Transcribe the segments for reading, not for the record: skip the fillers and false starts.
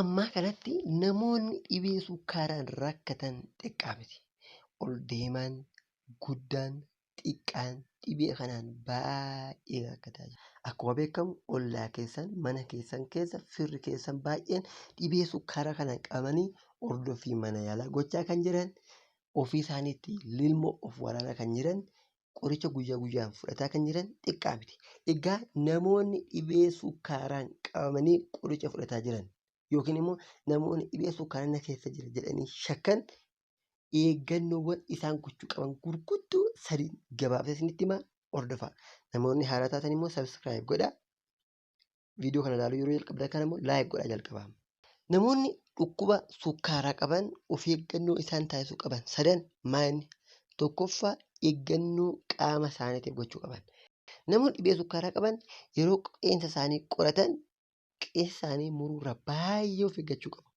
ammaa kanatti namoonni dhibee sukkaaraan rakkatan xiqqaa miti. Ol deemaan, guddaan, xiqqaan dhibee kanaan baay'ee rakkataa jira. Akkuma beekamu ollaa keessan, mana keessan keessa firri keessan baay'een dhibee sukkaaraa kanaan qabamanii hordoffii mana yaalaa gochaa kan jiran, ofii isaaniitti lilmoo of waraanaa kan jiran, qoricha guyyaa guyyaan fudhataa kan jiran xiqqaa miti. Egaa namoonni dhibee sukkaaraan qabamanii qoricha fudhataa jiran yookiin immoo namoonni dhibee sukkaaraa na keessa jira jedhanii shakkan eeggannoowwan isaan gochuu qaban gurguddoo sadi gabaabsee isinitti himaa hordofaa. Namoonni haaraa taatan immoo subscribe godhaa. Viidiyoo kana ilaaluu yeroo jalqabdan kana immoo like godhaa jalqabaa. Namoonni dhukkuba sukkaaraa qaban of eeggannoo isaan taasisuu qaban sadan maali? Tokkoffaa, eeggannoo qaama isaaniitiif gochuu qaban. Namoonni dhibee sukkaaraa qaban yeroo qeensa isaanii qoratan qeensa isaanii muruurraa baay'ee of eeggachuu qabu.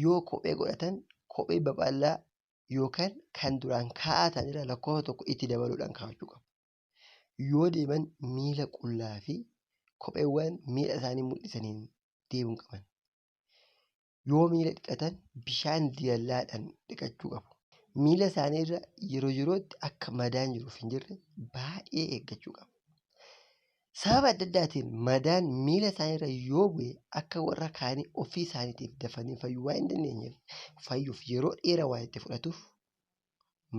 Yoo kophee godhatan kophee babal'aa yookaan kan duraan kaa'atan irraa lakkoofsa tokko itti dabaluudhaan kaa'achuu qabu. Yoo deeman miila qullaa fi kopheewwan miila isaanii mul'isaniin deemuu qaban. Yoo miila dhiqatan bishaan diyallaadhaan dhiqachuu qabu. Miila isaanii irra yeroo yerootti akka madaan jiruuf hin jirre baay'ee eeggachuu qabu. Sababa adda addaatiin madaan miila isaanii irra yoo bu'e akka warra kaanii ofii isaaniitiif dafanii fayyuu waan hin dandeenyeef, fayyuuf yeroo dheeraa waan itti fudhatuuf,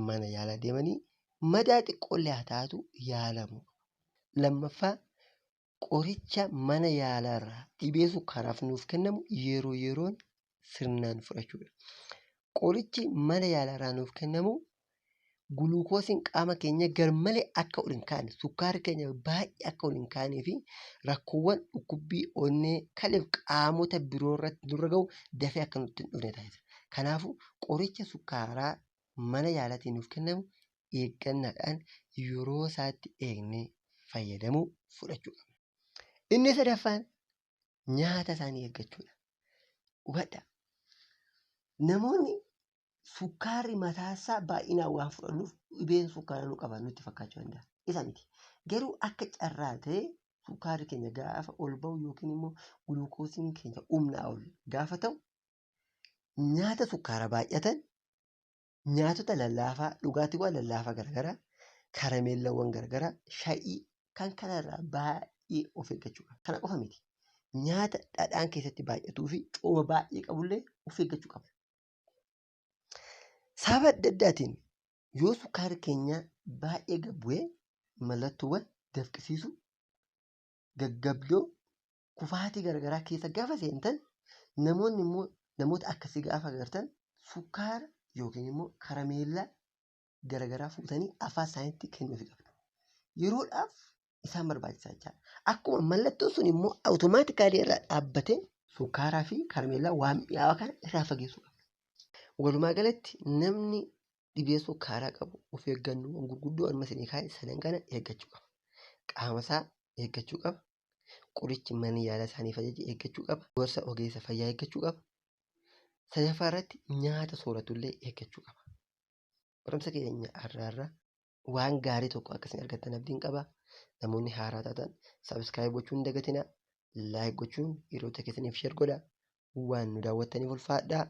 mana yaalaa deemanii madaa xiqqoollee haa taatu yaalamuu qabu. Lammaffaa, qoricha mana yaalaarraa dhibee sukkaaraaf nuuf kennamu yeroo yeroon sirnaan fudhachuudha. Qorichi mana yaalaarraa nuuf kennamu guluukoosiin qaama keenya garmalee akka ol hin kaane, sukkaarri keenya baay'ee akka ol hin kaanee fi rakkoowwan dhukkubbii onnee, kaleef qaamota biroo irratti nurra gahu dafee akka nutti hin dhufne taasisa. Kanaafuu qoricha sukkaaraa mana yaalaatiin nuuf kennamu eeggannaadhaan yeroo isaatti eegnee fayyadamuu fudhachuu qabna. Inni sadaffaan nyaata isaanii eeggachuudha. Hubadhaa. Namoonni sukkaarri mataasaa baay'inaan waan fudhannuuf dhibeen sukkaaraa nu qaba nutti fakkaachuu danda'a. Isa miti. Garuu akka carraa ta'ee sukkaarri keenya gaafa ol ba'u yookiin immoo guluukoosiin keenya humnaa ol gaafa ta'u, nyaata sukkaara baay'atan, nyaatota lallaafaa, dhugaatiiwwan lallaafaa garaagaraa, karameellawwan garaagaraa, shayii kan kanarraa baay'ee of eeggachuu qabna. Kana qofa miti. Nyaata dhadhaan keessatti baay'atuu fi cooma baay'ee qabullee of eeggachuu qabna. Sababa adda addaatiin yoo sukkaarri keenya baay'ee gad bu'ee mallattoowwan dafqisiisuu, gaggabdoo, kufaatii garaagaraa keessa gaafa seentan, namoonni immoo namoota akkasii gaafa agartan sukkaara yookiin immoo karameellaa garaagaraa fuutanii afaan isaaniitti kennuufii qabdu. Yeroodhaaf isaan barbaachisaa jechaadha. Akkuma mallattoon sun immoo automatically irraa dhaabbatee sukkaaraa fi karameellaa waan mi'aawaa kana irraa fageessuu qabna. Walumaa galatti namni dhibee sukkaaraa qabu of eeggannoowwan gurguddoo amma isinii kaa'e sadan kana eeggachuu qaba. Qaama isaa eeggachuu qaba. Qorichi mana yaalaa isaaniif ajaje eeggachuu qaba. Gorsa ogeessa fayyaa eeggachuu qaba. Sadaffaa irratti nyaata sooratullee eeggachuu qaba. Barumsa keenya har'aarraa waan gaarii tokko akka isin argattan abdiin qaba. Namoonni haaraa taatan subscribe gochuun hin dagatinaa. Like gochuun hiriyoota keessaniif share godhaa. Waan nu daawwattaniif ulfaadhaa.